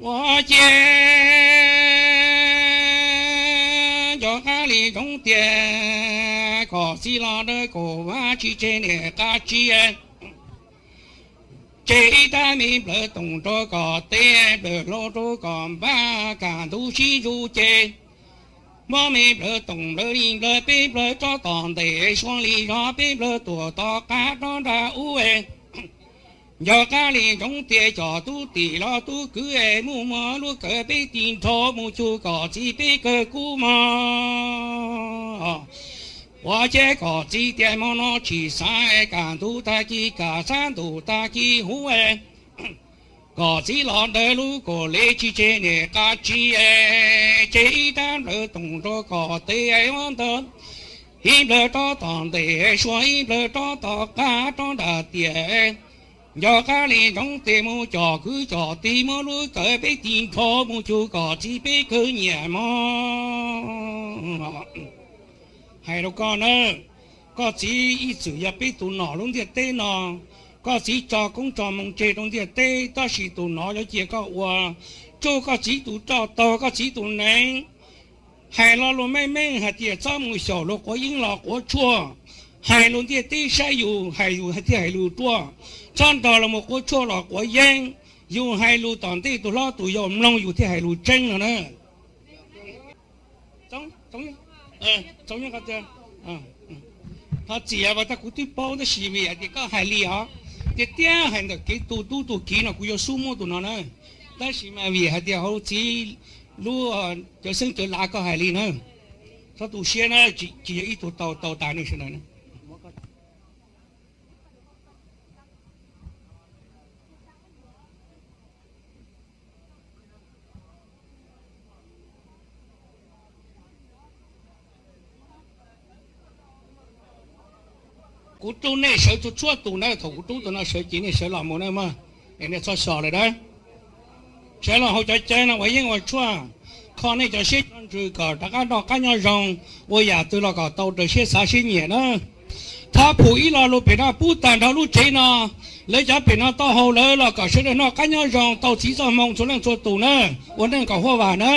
Ua ciav nco qab li ntsoov tias kom txiv los dawb kom vaj tsis tseg niam qab tsi. Tseg ib rab me nplawv toom rau kom teb, nplawv hlau rau kom npab, kam ntug sib ntsuj ces muab me nplawv toom nplawv li nplawv peb nplawv rov tom ntej, suav li zog peb nplawv tuam tom qab rov nram ub. Nco qab li ntsoov tias cov tub tim los tub kwv es mus muab lub kawm peb tig nrho mus cuag kom txiv peb kawg kub mog. Ua ciav kom txiv tias hmo no tsis xav, kam ntug tag kis kam xav ntuj tag kis huv, kom txiv los dawb lub kom le tsis tseg niam qab tsi. Tseg ib rab nplawv toom rau kom teb ntawd, ib nplawv rov tom ntej, suav ib nplawv rov tom qab rov nram tiaj. Nco qab li ntsoov tias mus cov kwv cov tij muab lub kawm peb tig nrho mus cuag kom txiv peb kawg nyiam mog. Hais rau koj na, koj txiv ib txwm yog peb tus nom lub ntiaj teb no. Koj txiv tso koob tso moo tseg rau ntiaj teb, tab sis tus nom yuav cia koj ua, tsuas koj txiv tus roj taug koj txiv tus nees. Hais lo lus meej meej hais tias txhob mus xyaum lus quav yeeb los quav tshuaj. Hais lus ntiaj teb saib yus hais, yus thiaj hais lus ruaj. Txhob nrog los mus quav tshuaj los quav yeeb. Yus hais lus tom ntej tus hlob tus yau mloog yus thiaj hais lus tseeb no na. Ho txiv, tag kuv twb paub tab sis vim hais tias koj hais li os, tiag tiag hais ntawm kev tu tub tu kiv no kuv yuav xub muab tus no na. Tab sis mas vim hais tias hauv txiv lub cawv xeeb cawv lav koj hais li na. Txhob tu siab na, tsis yog ib tug tau tau tas nej sawv daws na. Kuv rub nej sawv txhua txhua tus na, thaum kuv rub tus no sawv ces nej sawv los mus na mog, es nej txhob xyos lawm dab. Sawv los haus cov cawv no ua yeeb ua tshuaj, kho nej cov siab cov ntsws kom rov qab noj qab nyob zoo, ua yam twg los kom tau raws siab xav siab nyiam na. Thov phum ib lo lus pem no pub tag nrho lub tsev no, lawv cov pem no tau haus lawv los kom sawv daws noj qab nyob zoo tau txiv txoj hmoo txhua leej txhua tus na, ua neej kom huaj vam na.